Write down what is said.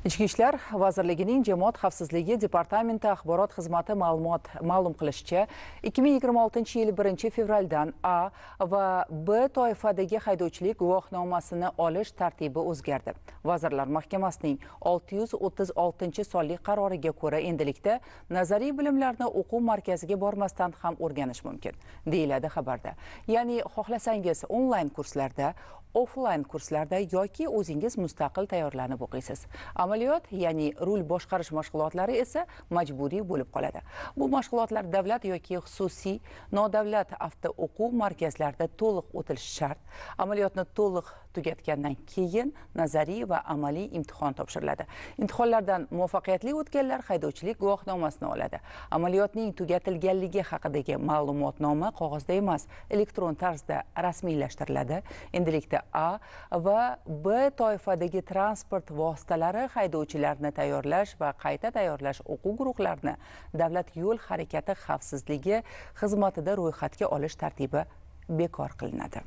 Ichki ishlar vazirligining Jamoat xavfsizligi departamenti axborot xizmati ma'lum qilishicha, 2026-yil 1-fevraldan A va B toifadagi haydovchilik guvohnomasini olish tartibi o'zgardi. Vazirlar Mahkamasining 636-sonli qaroriga ko'ra endilikda nazariy bilimlarni o'quv markaziga bormasdan ham o'rganish mumkin, deyiladi xabarda. Ya'ni xohlasangiz onlayn kurslarda, offlayn kurslarda yoki o'zingiz mustaqil tayyorlanib o'qiysiz. Amaliyot, ya'ni rul boshqarish mashg'ulotlari esa majburiy bo'lib qoladi. Bu mashg'ulotlar davlat yoki xususiy nodavlat avto o'quv markazlarida to'liq o'tilishi shart. Amaliyotni to'liq tugatgandan keyin nazariy va amaliy imtihon topshiriladi. Imtihonlardan muvaffaqiyatli o'tganlar haydovchilik guvohnomasini oladi. Amaliyotning tugatilganligi haqidagi ma'lumotnoma qog'ozda emas, elektron tarzda rasmiylashtiriladi. Endilikda A va B toifadagi transport vositalari haydovchilarini tayyorlash va qayta tayyorlash o'quv guruhlarini davlat yo'l harakati xavfsizligi xizmatida ro'yxatga olish tartibi bekor qilinadi.